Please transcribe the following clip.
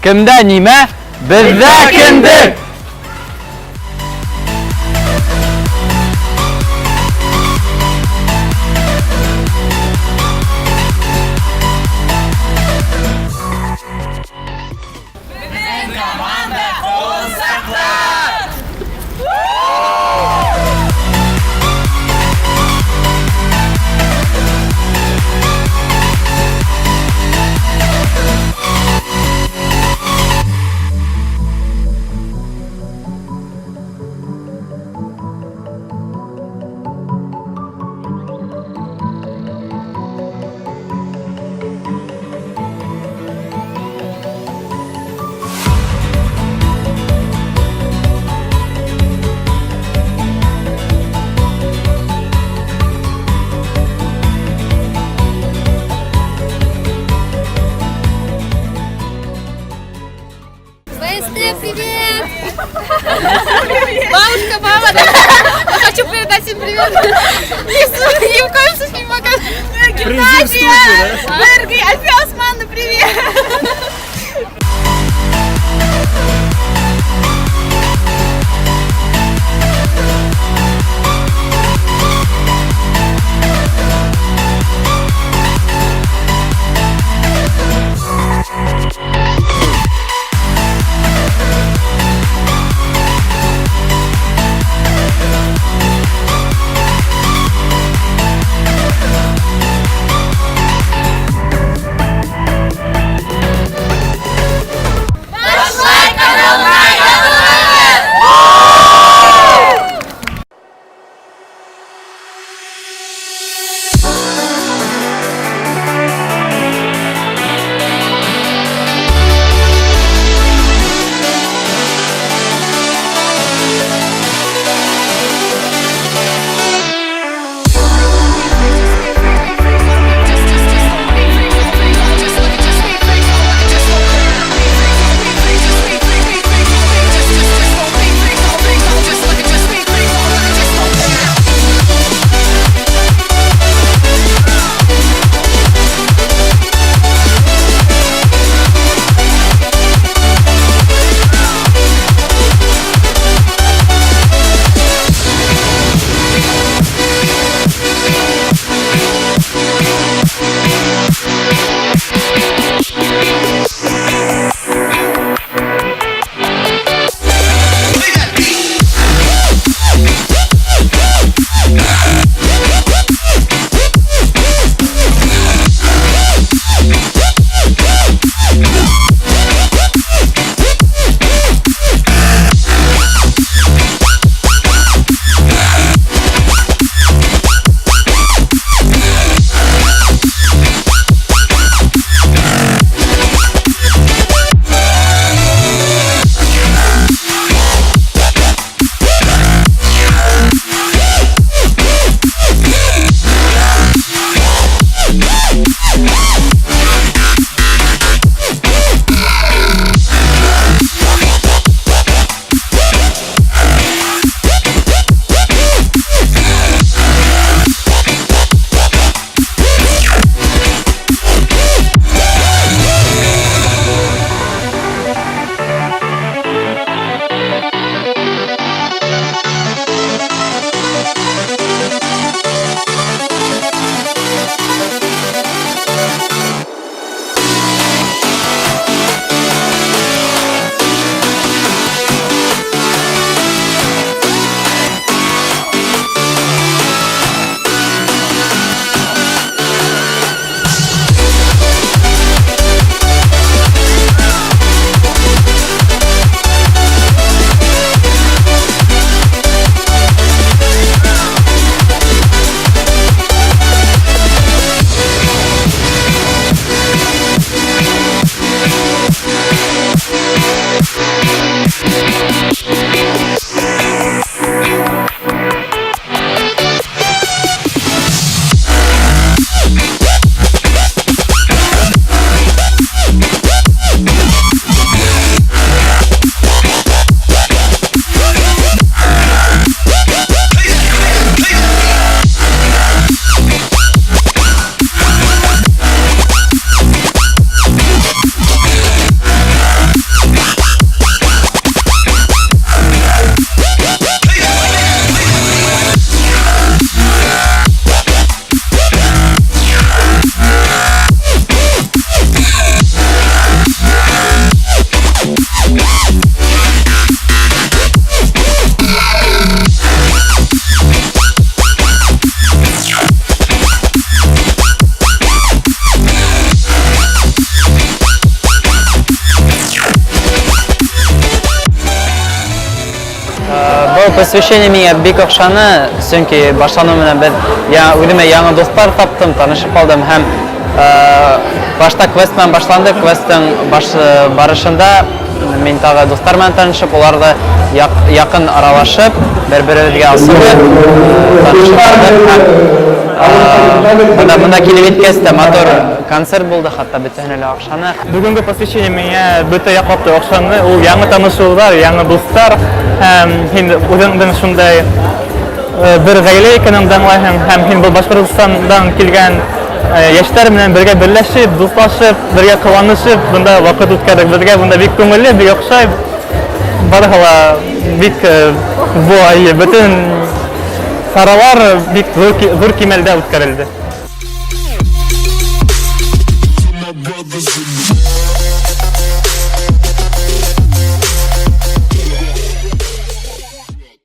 Кемдә нимә? Беҙҙә кендек! ВСТ, привет! Бабушка, мама, да. Я хочу передать им привет. Ни в коем случае не могу. Гимназия! Бергей, Альфия Османовна, привет! Посвящение миңә бик оҡшаны, сөнки башланыу менән беҙ я, үҙемә яңы дуҫтар таптым, танышып алдым һәм башта квест менән башланды. Квесттың баш, барышында мин тағы дуҫтар менән танышып, уларҙы яҡын аралашып, бер-беребеҙгә асылып, танышып алдыҡ һәм бында килеп еткәс тә матур концерт булды, хатта бөтәһенә лә оҡшаны. Бөгөнгө посвящение миңә бөтә яҡлап та оҡшаны. Ул яңы танышыуҙар, яңы дуҫтар һәм һин үҙеңдең шундай бер ғаилә икәнеңде аңлайһың һәм һин был Башҡортостандан килгән йәштәр менән бергә берләшеп, дуҫлашып, бергә ҡыуанышып, бында ваҡыт үткәрҙек. Беҙгә бында бик күңелле, бик оҡшай. Барыһы ла бик бай, бөтөн саралар бик ҙур кимәлдә үткәрелде.